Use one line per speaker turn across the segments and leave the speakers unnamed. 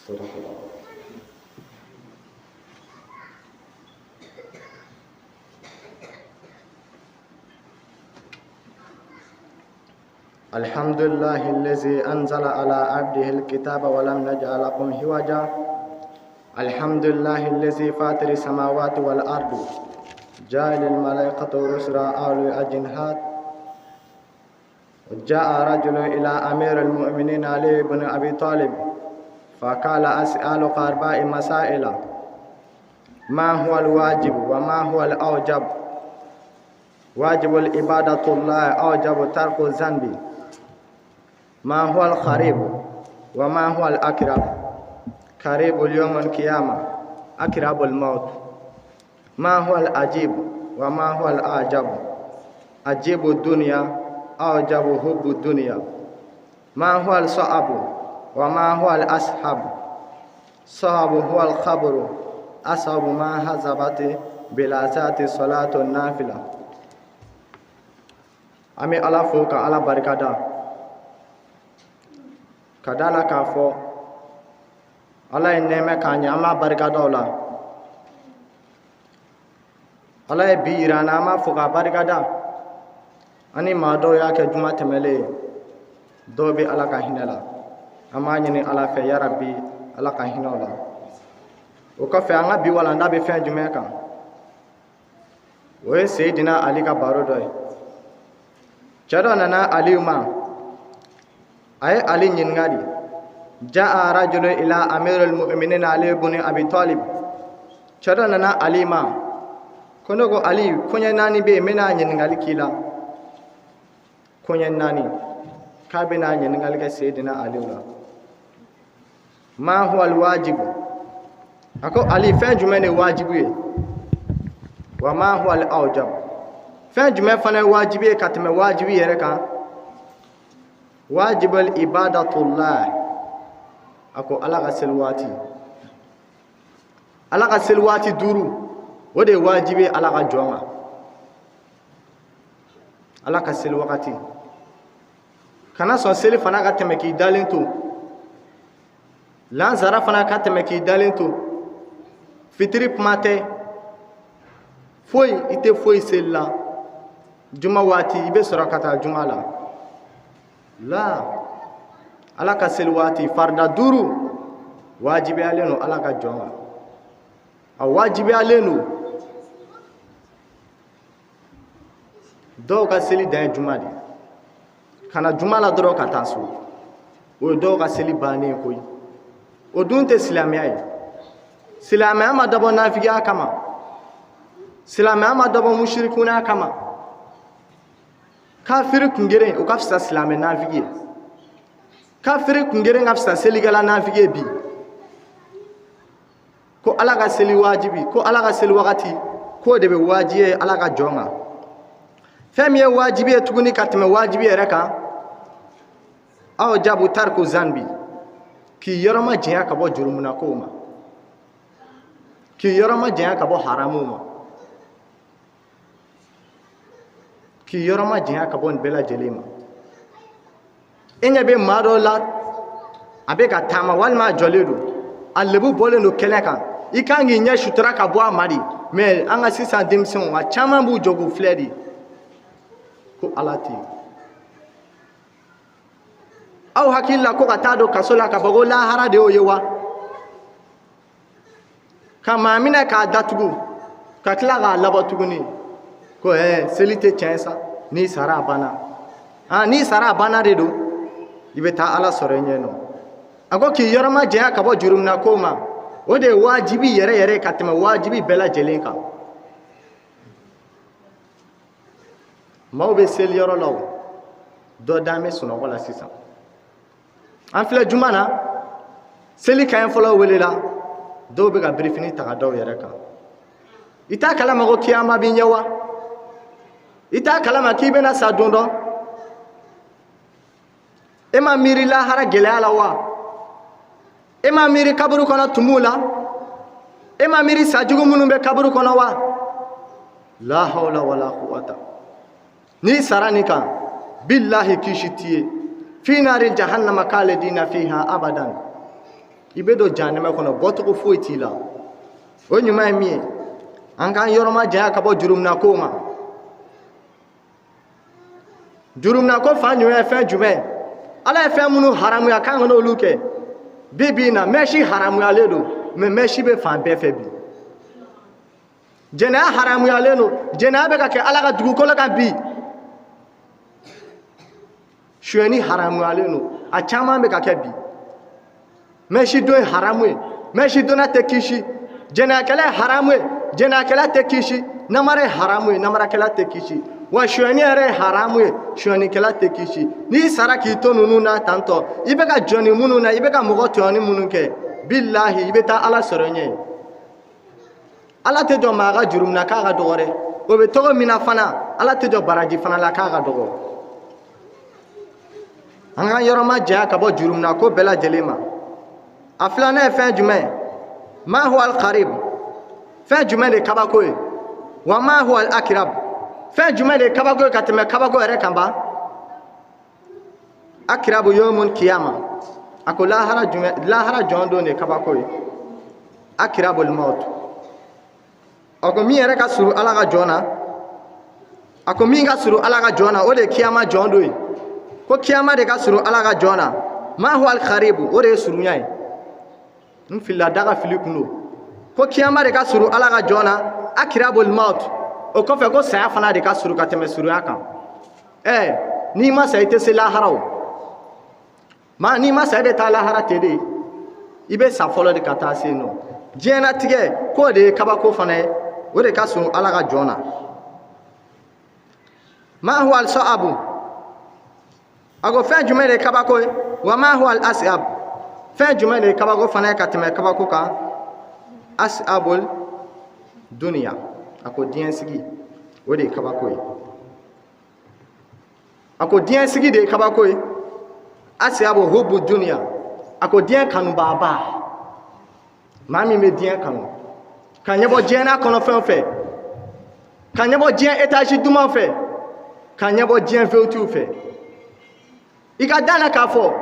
صدق الله. الحمد لله الذي أنزل على عبده الكتاب ولم نجعل لكم هوجا. الحمد لله الذي فاطر السماوات والأرض جعل الملائكة رسلا أولي أجنحات. جاء رجل إلى أمير المؤمنين علي بن أبي طالب فقال أسألك أربع مسائل: ما هو الواجب وما هو الأوجب؟ واجب العبادة الله، أوجب ترك الذنب. ما هو القريب وما هو الأقرب؟ قريب اليوم القيامة، أقرب الموت. ما هو العجيب وما هو الأعجب؟ عجيب الدنيا، أعجب حب الدنيا. ما هو الصعب وما هو الأصعب؟ صعب هو الخبر، أصعب ما هزبت بلا صلاة النافلة. An bɛ Ala fo ka Ala barikada ka da la k'a fɔ Ala ye nɛɛmɛ k'an ye, an b'a barikada o la. Ala ye bi yira an na, an b'a fo k'a barikada. An ni maa dɔw y'a kɛ juma tɛmɛlen ye, dɔw bɛ Ala ka hinɛ la. An b'a ɲini Ala fɛ, yarabi, Ala ka hinɛ o la. O kɔfɛ, an ka bi walanda bɛ fɛn jumɛn kan? O ye Seyidina Ali ka baro dɔ ye. Cɛ dɔ nana Aliyu ma, a ye Ali ɲininka de. Jaa rajulu ila amirul mu'minin Ali ibn Abi Talib. Cɛ dɔ nana Ali ma ko ne ko Ali, koɲɛ naani bɛ yen, n bɛna ɲininkali k'i la. Koɲɛ naani k'a bɛna ɲininkali kɛ Seyidina Ali la. Ma huwa alwajibu? A ko Ali, fɛn jumɛn de ye wajibu ye? Wa ma huwa al-awjab? Fɛn jumɛn fana ye wajibi ye ka tɛmɛ wajibi yɛrɛ kan? Wajibul ibadatullah. A ko Ala ka seli waati, Ala ka seli waati duuru, o de ye wajibi ye Ala ka jɔn kan. Ala ka seli wagati, kana sɔn seli fana ka tɛmɛ k'i dalen to, lansara fana ka tɛmɛ k'i dalen to, fitiri kuma tɛ foyi, i tɛ foyi seli la. Juma waati, i bɛ sɔrɔ ka taa juma la. La Ala ka seli waati farida duuru wajibiyalen don Ala ka jɔn kan, a wajibiyalen don. Dɔw ka seli dan ye juma de, ka na juma la dɔrɔn ka taa so, o ye dɔw ka seli bannen ye koyi. O dun tɛ silamɛya ye. Silamɛya ma dabɔ nafigiya kama, silamɛya ma dabɔ musirikunya kama. Kafiri kungeren, o ka fisa silamɛ nafigi ye. Kafiri kungeren ka fisa selikɛla nafigi ye bi. Ko Ala ka seli wajibi, ko Ala ka seli wagati, k'o de bɛ wajibi ye Ala ka jɔn kan. Fɛn min ye wajibi ye tuguni ka tɛmɛ wajibi yɛrɛ kan, awjabu tariku zanbi, k'i yɔrɔ majanya ka bɔ jurumunakow ma, k'i yɔrɔ majanya ka bɔ haramuw ma, k'i yɔrɔ majanya ka bɔ nin bɛɛ lajɛlen ma. E ɲɛ bɛ maa dɔ la, a bɛ ka taama walima a jɔlen don, a lebu bɔlen don kɛnɛ kan, i kan k'i ɲɛ sutura ka bɔ a ma de. Mɛ an ka sisan denmisɛnw, a caman b'u jɔ k'u filɛ de ko Ala tɛ yen. Aw hakili la ko ka taa don kaso la ka fɔ ko lahara de y'o ye wa? Ka maa minɛ k'a datugu ka tila k'a labɔ tuguni ko seli tɛ tiɲɛ sa, n'i sara a banna. Aa, n'i sara a banna de don, i bɛ taa Ala sɔrɔ i ɲɛ nɔ. A ko k'i yɔrɔ majanya ka bɔ jurumina ko ma, o de ye wajibi yɛrɛ yɛrɛ ka tɛmɛ wajibi bɛɛ lajɛlen kan. Maaw bɛ seli yɔrɔ la, o dɔ dan bɛ sunɔgɔ la sisan. An filɛ juma na, seli kaɲɛ fɔlɔ welela, dɔw bɛ ka birifini ta ka da u yɛrɛ kan. I t'a kalama ko kiyama b'i ɲɛ wa? I t'a kalama k'i bɛna sa don dɔ? E ma miiri lahara gɛlɛya la wa? E ma miiri kaburu kɔnɔ tumuw la? E ma miiri sajugu minnu bɛ kaburu kɔnɔ wa? La hawla wala quwwata. N'i sara nin kan, billahi, kisi t'i ye. Fi nari jahannama khalidina fiha abadan. I bɛ don jahanɛmɛ kɔnɔ, bɔcogo foyi t'i la. O ɲuman ye min ye, an k'an yɔrɔ majanya ka bɔ juruminako ma. Juruminako fan jumɛn ye fɛn jumɛn? Ala ye fɛn minnu haramuya k'an kana olu kɛ. Bi bi in na, mɛsi haramuyalen don, mɛ mɛsi bɛ fan bɛɛ fɛ bi. Jɛnɛya haramuyalen don, jɛnɛya bɛ ka kɛ Ala ka dugukolo kan bi. Sonyɛni haramuyalen don, a caman bɛ ka kɛ bi. Mɛsi don ye haramu ye, mɛsi donna tɛ kisi. Jɛnɛyakɛla ye haramu ye, jɛnɛyakɛla tɛ kisi. Namara ye haramu ye, namarakɛla tɛ kisi. Wa sonyɛni yɛrɛ ye haramu ye, sonyɛnikɛla tɛ kisi. N'i sara k'i to ninnu na tantɔ, i bɛ ka jɔni minnu na, i bɛ ka mɔgɔ tɔɲɔni minnu kɛ, bilahi, i bɛ taa Ala sɔrɔ ɲɛ. Ala tɛ jɔ maa ka jurumu na k'a ka dɔgɔ dɛ. O bɛ cogo min na fana, Ala tɛ jɔ baraji fana la k'a ka dɔgɔ. An k'an yɔrɔ majanya ka bɔ jurumu na ko bɛɛ lajɛlen ma. A filanan ye fɛn jumɛn? Ma huwa al-qarib, fɛn jumɛn de ye kabako ye? Wa ma huwa al-akrab, fɛn jumɛn de ye kabako ye ka tɛmɛ kabako yɛrɛ kan ba? Akrabu yawmul kiyama, a ko lahara jumɛn, lahara jɔn don de ye kabako ye. Akrabul maut, a ko min yɛrɛ ka surun Ala ka jɔn na, a ko min ka surun Ala ka jɔn na, o de ye kiyama jɔn don ye. Ko kiyama de ka surun Ala ka jɔn na. Ma huwa al-qaribu, o de ye surunya ye. N filila, da ka fili kun don. Ko kiyama de ka surun Ala ka jɔn na, akrabul maut. O kɔfɛ, ko saya fana de ka surun ka tɛmɛ surunya kan. Ɛɛ, n'i ma sa, i tɛ se lahara. O ma, n'i ma sa, i bɛ taa lahara ten de. I bɛ sa fɔlɔ de ka taa se yen nɔ. Diɲɛnatigɛ k'o de ye kabako fana ye, o de ka surun Ala ka jɔn na. Ma huwa al-sa'abu, a ko fɛn jumɛn de ye kabako ye? Wa ma huwa al-as'ab, fɛn jumɛn de ye kabako fana ye ka tɛmɛ kabako kan? As'abul duniya, a ko diɲɛ sigi, o de ye kabako ye. A ko diɲɛ sigi de ye kabako ye. Asiabu hubu duniya, a ko diɲɛ kanubaaba, maa min bɛ diɲɛ kanu ka ɲɛbɔ diɲɛ n'a kɔnɔfɛnw fɛ, ka ɲɛbɔ diɲɛ etazi dumanw fɛ, ka ɲɛbɔ diɲɛ vewutiw fɛ, i ka da la k'a fɔ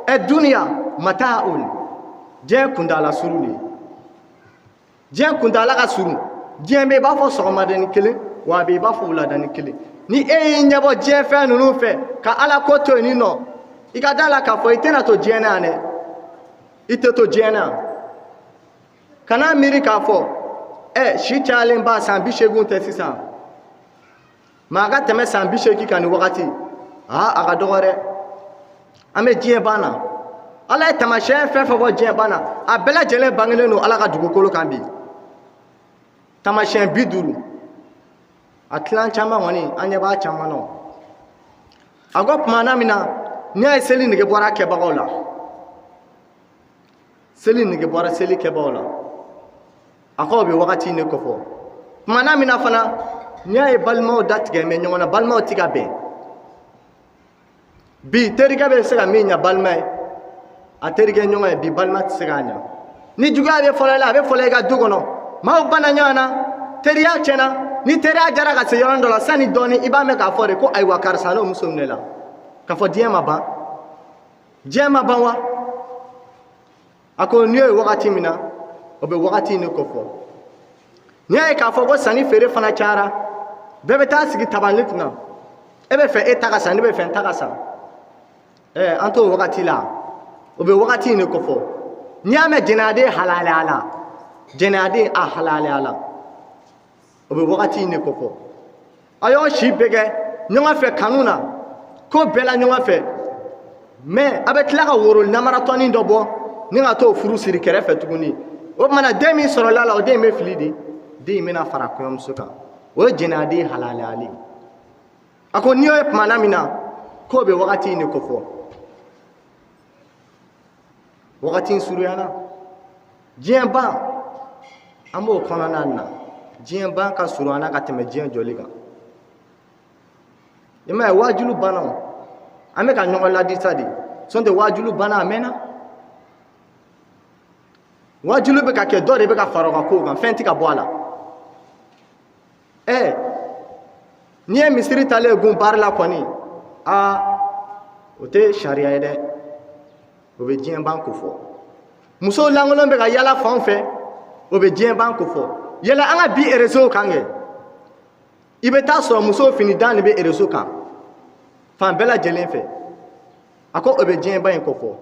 ɛ duniya mata'un, diɲɛ kuntaala surun de ye. Diɲɛ kuntaala ka surun. Diɲɛ bɛ i b'a fɔ sɔgɔmadani kelen, wa a bɛ i b'a fɔ wuladani kelen. Ni e y'i ɲɛbɔ diɲɛ fɛn ninnu fɛ ka Ala ko to yen nɔ, i ka da la k'a fɔ i tɛna to diɲɛ na yan dɛ, i tɛ to diɲɛ na. Kana miiri k'a fɔ ɛ si cayalen ba san 80 tɛ sisan, maa ka tɛmɛ san 80 kan nin wagati, aa, a ka dɔgɔ dɛ. An bɛ diɲɛ ban na. Ala ye taamasiyɛn fɛn fɛn fɔ diɲɛ ban na, a bɛɛ lajɛlen bangelen don Ala ka dugukolo kan bi. Taamasiyɛn 50, a tilan caman kɔni, an ɲɛ b'a caman na. A ko tuma na min na n'i y'a ye seli nege bɔra kɛbagaw la, seli nege bɔra seli kɛbagaw la, a ko o bɛ wagati in de kofɔ. Tuma na min na fana n'i y'a ye balimaw da tigɛ bɛ ɲɔgɔn na, balimaw ti ka bɛn bi, terikɛ bɛ se ka min ɲa balima ye, a terikɛ ɲɔgɔn ye bi, balima tɛ se k'a ɲa. Ni juguya bɛ fɔlɔ i la, a bɛ fɔlɔ i ka du kɔnɔ. Maaw banna ɲɔgɔn na, teriya tiɲɛna. Ni teriya jara ka se yɔrɔ dɔ la, sani dɔɔni, i b'a mɛn k'a fɔ de ko ayiwa, karisa n'o muso minɛ la. K'a fɔ diɲɛ ma ban, diɲɛ ma ban wa? A ko n'i y'o ye wagati min na, o bɛ wagati in de kofɔ. N'i y'a ye k'a fɔ ko sanni feere fana cayara, bɛɛ bɛ taa sigi tabali kunna, e bɛ fɛ e ta ka san, ne bɛ fɛ n ta ka san, ɛɛ, an t'o wagati la, o bɛ wagati in de kofɔ. N'i y'a mɛn jɛnɛyaden halalaya, jɛnɛyaden a halalaya, o bɛ wagati in de kofɔ. A y'aw si bɛɛ kɛ ɲɔgɔn fɛ kanu na, ko bɛɛ la ɲɔgɔn fɛ, mɛ a bɛ tila ka woro namaratɔnin dɔ bɔ ni ka t'o furu siri kɛrɛfɛ tuguni. O tuma na, den min sɔrɔla la, o den bɛ fili de, den in bɛna fara kɔɲɔmuso kan. O ye jɛnɛyaden halaliyalen. A ko n'i y'o ye tuma na min na, k'o bɛ wagati in de kofɔ. Wagati in surunyana, diɲɛ ban, an b'o kɔnɔna na. Diɲɛ ban ka surun an na ka tɛmɛ diɲɛ jɔli kan. I m'a ye, waajulu banna o, an bɛ ka ɲɔgɔn ladi sa de. Sɔn tɛ, waajulu banna, a mɛnna. Waajulu bɛ ka kɛ, dɔ de bɛ ka fara o kan kow kan, fɛn tɛ ka bɔ a la. Ɛ, n'i ye misiri talen gun baara la kɔni, aa, o tɛ sariya ye dɛ, o bɛ diɲɛ ban ko fɔ. Musow lankolon bɛ ka yala fan fɛ, o bɛ diɲɛ ban ko fɔ. Yɛlɛ an ka bi réseau kan kɛ, i bɛ taa sɔrɔ musow fini dan de bɛ réseau kan fan bɛɛ lajɛlen fɛ. A ko o bɛ diɲɛ ban in ko fɔ.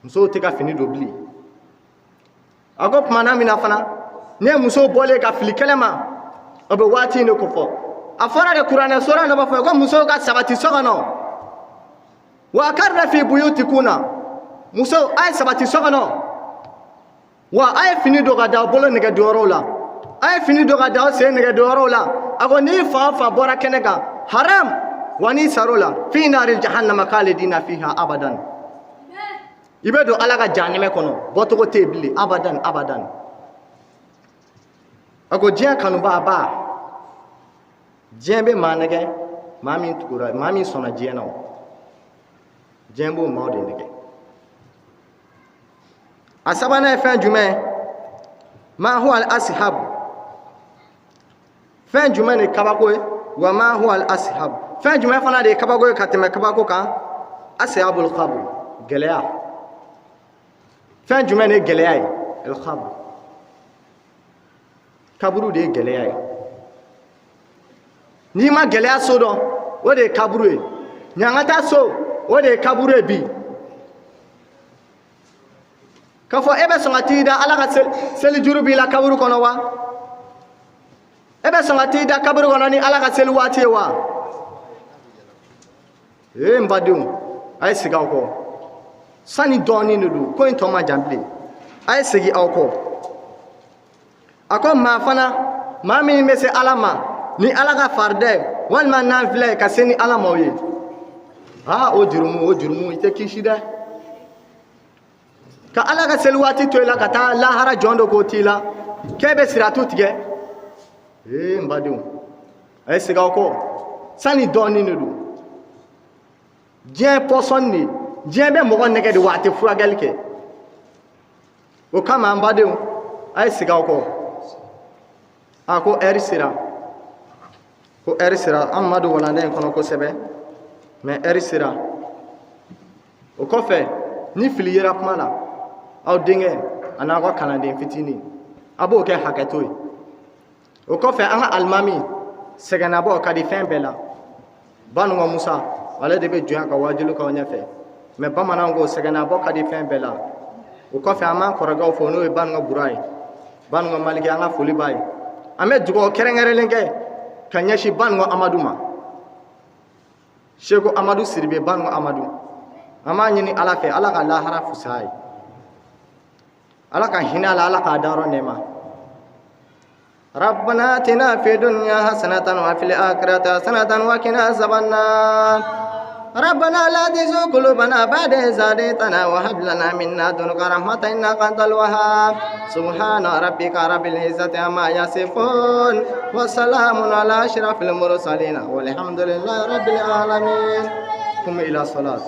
Musow tɛ ka fini don bilen. A ko tuma na min na fana, ne ye musow bɔlen ka fili kɛnɛ ma, o bɛ waati in de ko fɔ. A fɔra de kuranɛ sura dɔ b'a fɔ ko musow ka sabati so kɔnɔ, wa karna fi buyutikunna, musow a ye sabati so kɔnɔ, wa a ye fini don ka da aw bolo nɛgɛdonyɔrɔw la, a ye fini don ka da aw sen nɛgɛdonyɔrɔw la. A ko n'i fa o fa bɔra kɛnɛ kan, haram, wa n'i sar'o la, fi nari jahannama khalidina fiha abadan, i bɛ don Ala ka jahanɛmɛ kɔnɔ, bɔcogo tɛ yen bilen, abadan abadan. A ko diɲɛ kanuba ba, diɲɛ bɛ maa nɛgɛ, maa min tugura, maa min sɔnna diɲɛ na, o diɲɛ b'o maaw de nɛgɛ. A sabanan ye fɛn jumɛn? Ma huwa al ashab, fɛn jumɛn de ye kabako ye? Wa ma huwa al ashab, fɛn jumɛn fana de ye kabako ye ka tɛmɛ kabako kan? Ashabul qabr, gɛlɛya. Fɛn jumɛn de ye gɛlɛya ye? Al qabr, kaburu de ye gɛlɛya ye. N'i ma gɛlɛya so dɔn, o de ye kaburu ye. Ɲangata so, o de ye kaburu ye bi. K'a fɔ e bɛ sɔn ka t'i da Ala ka seli juru b'i la kaburu kɔnɔ wa? E bɛ sɔn ka t'i da kaburu kɔnɔ ni Ala ka seli waati ye wa? Ee n badenw, a ye segin aw kɔ sani dɔɔnin de don, ko in tɔ man jan bilen, a ye segin aw kɔ. A ko maa fana, maa min bɛ se Ala ma ni Ala ka farida ye walima nafila ye ka se ni Ala ma o ye, aa o jurumu, o jurumu i tɛ kisi dɛ. Ka Ala ka seli waati to i la ka taa lahara jɔn dɔ k'o t'i la k'e bɛ siratu tigɛ. Ee n badenw, a ye segin aw kɔ sani dɔɔnin de don. Diɲɛ pɔsɔni de, diɲɛ bɛ mɔgɔ nɛgɛ de, wa a tɛ furakɛli kɛ. O kama n badenw, a ye segin aw kɔ. A ko ɛri sera, ko ɛri sera. An ma don walanda in kɔnɔ kosɛbɛ, mɛ ɛri sera. O kɔfɛ, ni fili yera kuma la, aw denkɛ a n'aw ka kalanden fitinin, a b'o kɛ hakɛto ye. O kɔfɛ, an ka alimami sɛgɛnnabɔ ka di fɛn bɛɛ la, Banuga Musa, ale de bɛ jɔnya ka waajuli k'aw ɲɛfɛ. Mɛ bamananw ko sɛgɛnnabɔ ka di fɛn bɛɛ la. O kɔfɛ, an b'an kɔrɔkɛw fo, n'o ye Banuga Bura ye, Banuga Maliki, an ka foli b'a ye. An bɛ dugawu kɛrɛnkɛrɛnlen kɛ ka ɲɛsin Banuga Amadu ma, Seko Amadu Siribe, Banuga Amadu. An b'a ɲini Ala fɛ, Ala ka lahara fisaya ye, Ala ka hinɛ a la, Ala k'a dayɔrɔ nɛɛma. ربنا آتنا في الدنيا حسنة وفي الآخرة حسنة وقنا عذاب النار. ربنا لا تزغ قلوبنا بعد إذ هديتنا وهب لنا من لدنك رحمة إنك أنت الوهاب. سبحان ربك رب العزة عما يصفون وسلام على أشرف المرسلين والحمد لله رب العالمين. قم إلى الصلاة.